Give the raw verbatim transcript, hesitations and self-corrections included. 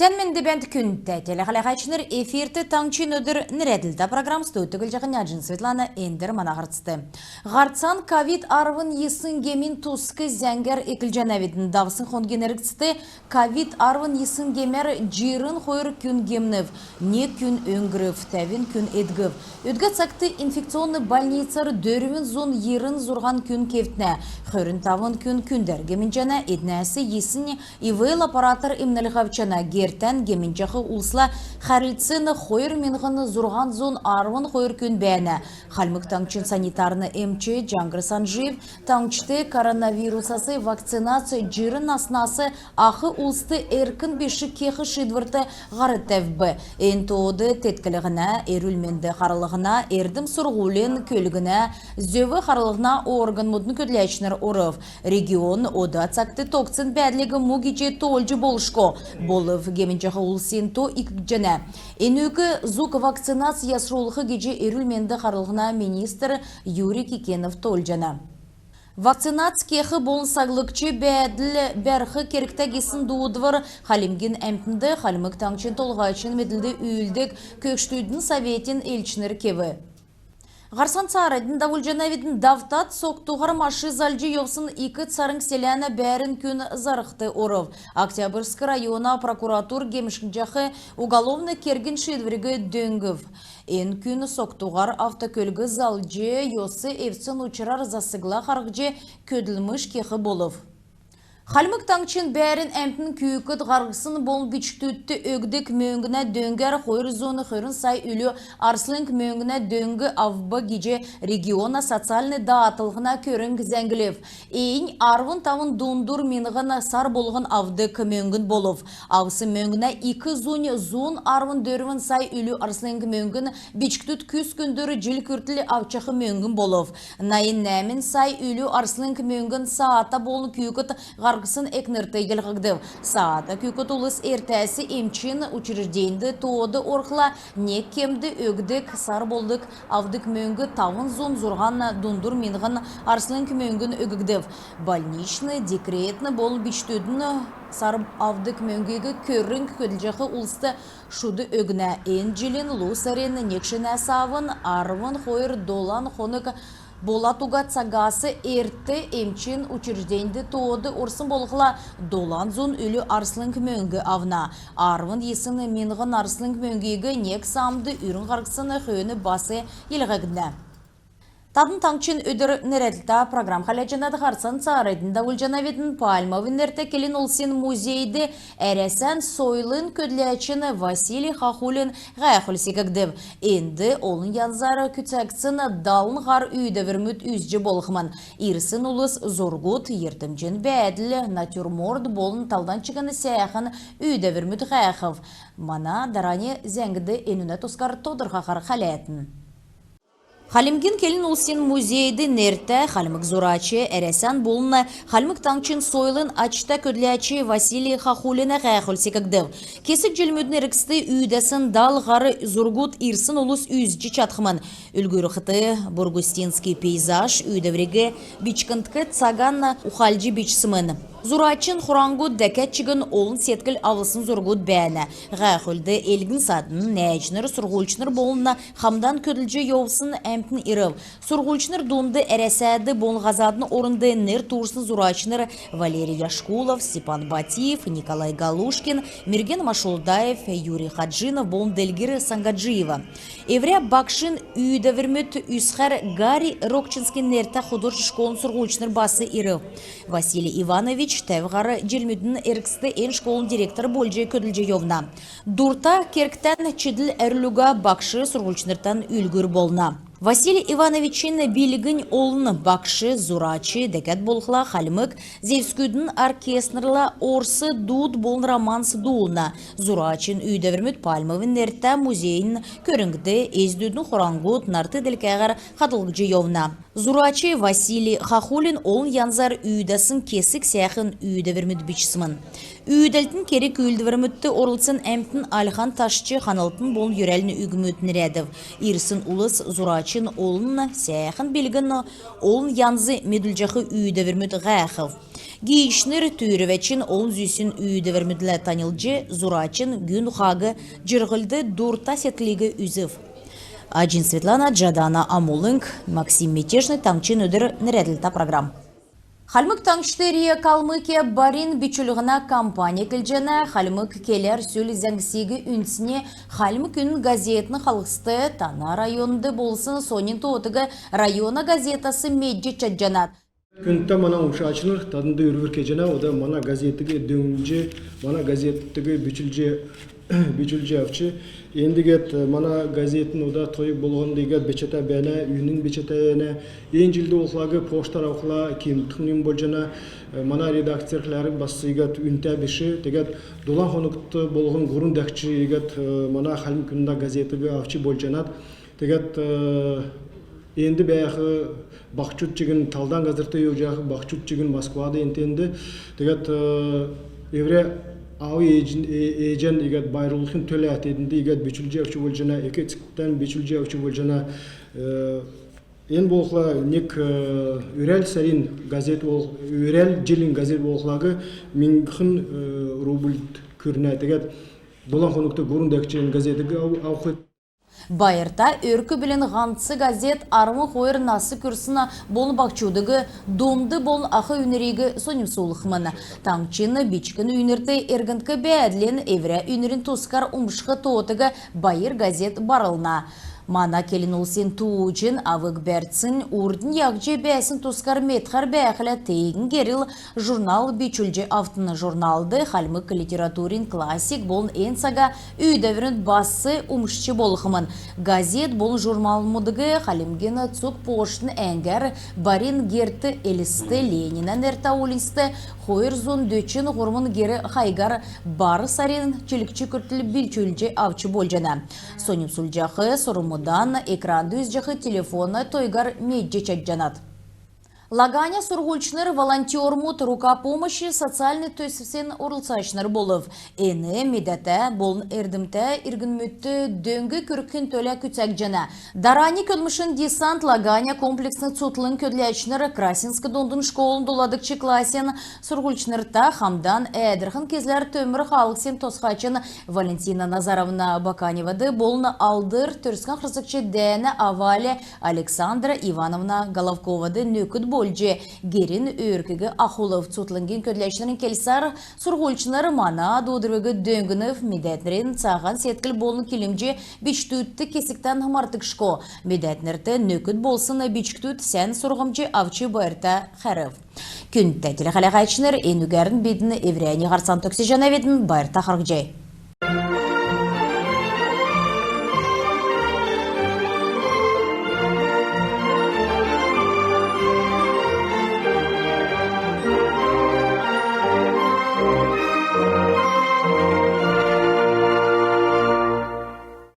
Сән менд бәәнт, күндтә телехәләһәчнр! Эфирт «Таңһчин өдр» нерәдлтә программ. Студьд Түглҗәһин Няҗин Светлана. Эндр мана һарцд. Һарцан ковид арвн йисн гемин туск зәңгәр эклҗәнәвидн. Давсн хонгин эргцд ковид арвн йисн гемәр җирн хойр күн гемнв, нег күн өңгрв, тәвн күн эдгв. Өдгә цагт инфекционн больницар дөрвн зун йирн зурһан күн кевтнә, хөрн тавн күн күндәр гемнҗәнә, эднәс йисн ИВЛ аппаратар эмнлһ авчана. Гертән гемнҗәх улсла хәрлцсн хойр миңһн зурһан зун арвн хойр күн бәәнә. Хальмг Таңһчин санитарн эмч Җаңһр Санҗиев таңһчд коронавирусас вакцинац җирн наснас ах улст эрк биш кех шиидврт һар тәвв. Эн тоод тетклһнә, эрүл-менд харлһна, эрдм-сурһулин, көлгнә, зөв харлһна органмудын көдләчнр орв. Регион ода цагт тогтсн бәәдлиг му гиҗ тоолҗ болшго. Болв гемнҗәх улсин то икдҗәнә. Энүг зуг вакцинац ясрулх гиҗ эрүл-менд харлһна министр Юрий Кикенов тоолҗана. Вакцинац кех болн саглгч бәәдл бәрх кергтә гисн дуудвр Хальмгин әмтнд Хальмг Таңһчин Толһачин медлд үүлддг көгшдүдин советин элчнр кев. Һарцан цааранднь давулҗанавидн. Давтад, согтуһар машин залҗ йовсн Ик Царң селәнә бәәрн күн зарһд орв. Октябрьск района прокуратур гемшҗәх уголовн кергин шиидвриг дөңнв. Эн күн согтуһар автокөлг залҗ йос эвдсн учрар засгла харһҗ, көдлмш кех болв. Хальмг Таңһчин бәәрн әмтн күүкд һарһсн болн бичкдүдт өгдг мөңгнә дөңгәр хойр зун хөрн сай үлү арслң мөңгнә дөңг авв гиҗ региона социальн даатлһна көрң зәңглв. Эннь арвн тавн дундур миңһн сар болһн авдг мөңгн болв. Авсн мөңгнә ик зунь зун арвн дөрвн сай үлү арслң мөңгн бичкдүд күс күндүр җил күртл авчах мөңгн болв. Найн нәәмн сай үлү арслң мөңгн саата болн күүкд һарһсн экнрт йилһгдв. Саата күүкд улс эртәс эмчин учрежденьд тоод орхла, нег кемд өгдг сар болдг авдг мөңг тавн зун зурһан дундур миңһн арслң мөңгн өггдв. Больничн, декретн болн бичкдүдин сар авдг мөңгиг көрң көдлҗәх улст шуд өгнә. Эн җилин лу сарин негнәс авн арвн хойр долан хонг болад уга цагас эрт эмчин учрежденьд тоод орсн болхла, долан зун үлү арслң мөңг авна. Арвн йисн миңһн арслң мөңгиг нег самд үрн һарһсн хөөн бас йилһгднә. Тадн «Таңһчин өдр» нерәдлтә программ хәләҗәнәт. Һарцан цааранднь давулҗанавидн. Пальмовин нертә келн улсин музейд Әрәсән сойлын көдләчин Василий Хахулин һәәхүл секгдв. Энд олн янзар күцәгдсн далн һар үүдәврмүд үзҗ болхмн. Ирсн улс зургуд, йиртмҗин бәәдл, натюрморт болн талдан чигн сәәхн үүдәврмүд һәәхв. Мана дарани зәңгд энүнә тускар тодрхаһар хәләтн. Хальмгин келн улсин музейд нертә хальмг зурач, Әрәсән болн Хальмг Таңһчин сойлын ачта көдләч Василий Хахулинә һәәхүл секгдв. Кесг җилмүдин эргцд үүдәсн далн һар зургуд ирсн улс үзҗ чадхмн. Үлгүрлхд, «Бургустинский пейзаж» үүдәвриг бичкндк цаган ухалҗ бичсмн. Зурачин хураңһуд дәкәд чигн олн седкл авлсн зургуд бәәнә. Һәәхүлд элгн-садн, нәәҗнр, сурһульчнр болн хамдан көдлҗ йовсн әмтн ирв. Сурһульчнр дунд Әрәсәд болн һазадын орнд нер туурсн зурачнр Валерий Яшкулов, Степан Батиев, Николай Галушкин, Мерген Машулдаев, Юрий Хаджинов болн Делгир Сангаджиева. Эврә багшин үүдәврмүд үзхәр Гарри Рокчинскин нертә художественн школын сурһульчнр бас ирв. Василий Иванович тәв һар җилмүдин эргцд эн школын директор болҗ көдлҗ йовна. Дурта кергтән чидл әрвлл уга багш сурһульчнртан үлгүр болна. Василий Ивановичин билгнь олн: багш, зурач, дәкәд болхла хальмг зевсгүдин оркестрла орс дуд болн романс дуулна. Зурачин үүдәврмүд Пальмовин нертә музейин көрңгд, эздүдин хураңһуд нарт делкәһәр хадһлгдҗ йовна. Зурач Василий Хахулин олн янзар үүдәсн кесг сәәхн үүдәврмүд бичсмн. Үүдәлтин керг-үүлдврмүдт орлцсн әмтн альхан ташч, ханлтын болн йөрәлин үгмүд нерәдв. Ирсн улс зурачин олн сәәхн билгин, олн янз медүлҗәх үүдәврмүд һәәхв. Гиичнр түүрвәчин олн зүсн үүдәврмүдлә таньлдҗ, зурачин гүн хаг җирһлд дурта седклиг үзв. Аҗин Светлана, Җадана Амулң, Максим Мятежный. «Таңһчин өдр» нерәдлтә программ. Хальмг Таңһчд РИА «Калмыкия» барин бичүллһнә компания эклҗәнә. Хальмг келәр сүл зәңгсиг үндсн «Хальмг үнн» газетин халхст тана районд болсн соньн тоотыг района газетас медҗ чадҗанат. Күндтә мана умшачнр, таднд үрвр кеҗәнә, ода мана газетиг дөңнҗ, мана газетиг бичүлҗ, бичүлҗ авч. Эндгт мана газетин ода тойг болһнд иигәд бичәтә бәәнә, үнн бичәтә бәәнә. Эн җилд болхла почтар авхла кимтхн юм болҗана. Мана редакцияр хәләр бас иигәд үнтә биш. Тегәд долан хонгт болһн һурвн дәкҗ иигәд мана «Хальмг үнн» газетиг авч болҗанат. Тегәд, э, энд бәәх баһчуд чигн талдан һазрт йовҗах баһчуд чигн Москвад, энд-тенд. Тегәд, э, эврә аав ээҗ-, э-, ээҗән иигәд байрлулхин төлә теднд иигәд бичүлҗ авч болҗана, эк-эцктән бичүлҗ авч болҗана. Э, эн болхла нег, э, өрәл сарин газет бол-, өрәл җилин газет болхлаг миңһн, э, рубльд күрнә. Тегәд долан хонгт һурвн дәкҗ эн газетиг ав-, авх. Байрта өрк-бүлин һанц газет арвн хойр нас күрсн болн баһчудыг, дунд болн ах үйнриг соньмсулхмн. Таңһчин бичкн үйнрт эргндк бәәдлин, эврә үйнрин тускар умшх тоотыг «Байр» газет барлна. Мана келн улсин тууҗин, авг бәрцин, урднь яһҗ бәәсн тускар медхәр бәәхлә, тегин герл журнал бичүлҗ автн. Журналд хальмг литературин классик болн эн цага үүдәврмүд бас умшҗ болхмн. Газет болн журналмудыг Хальмгин цуг поштын әңгәр, барин герт, Элст, Ленинә нертә уульнцд, хойр зун дөчн һурвн гер хайгар бар сарин чилгч күртл бичүлҗ авч болҗана. Соньмсулҗах сурврмудан экранд үзҗәх телефона тойгар медҗ чадҗанат. Лаганя сурһульчнр волонтермуд, «Рука помощи» социальн төсвин орлцачнр болв. Эн медәтә болн эрдмтә иргнмүдт дөң күргхин төлә күцәгдҗәнә. Дарани көдлмшин «Десант» Лаганя комплексн цутхлң көдләчнр Красинск дундын школын доладгч классин сурһульчнрта хамдан Әәдрхн — Кизляр төмр хаалһсин тосхачин Валентина Назаровна Баканевад болн Алдр Төрскән харсгч дәәнә авальнь Александра Ивановна Головковад нөкд болҗ, герин өөркиг ахулв. Цутхлңгин көдләчнрин келсәр, сурһульчнр мана дуудвриг дөңнв. Медәтнрин цаһан седкл болн килмҗ бичкдүдт кесгтән мартгдшго. Медәтнрт нөкд болсн бичкдүд сән сурһмҗ авч байрта хәрв. Күндтә телехәләәчнр, энүгәрн бидн эврәннь һарцан төгсәҗәнәвидн. Байрта харһцхай.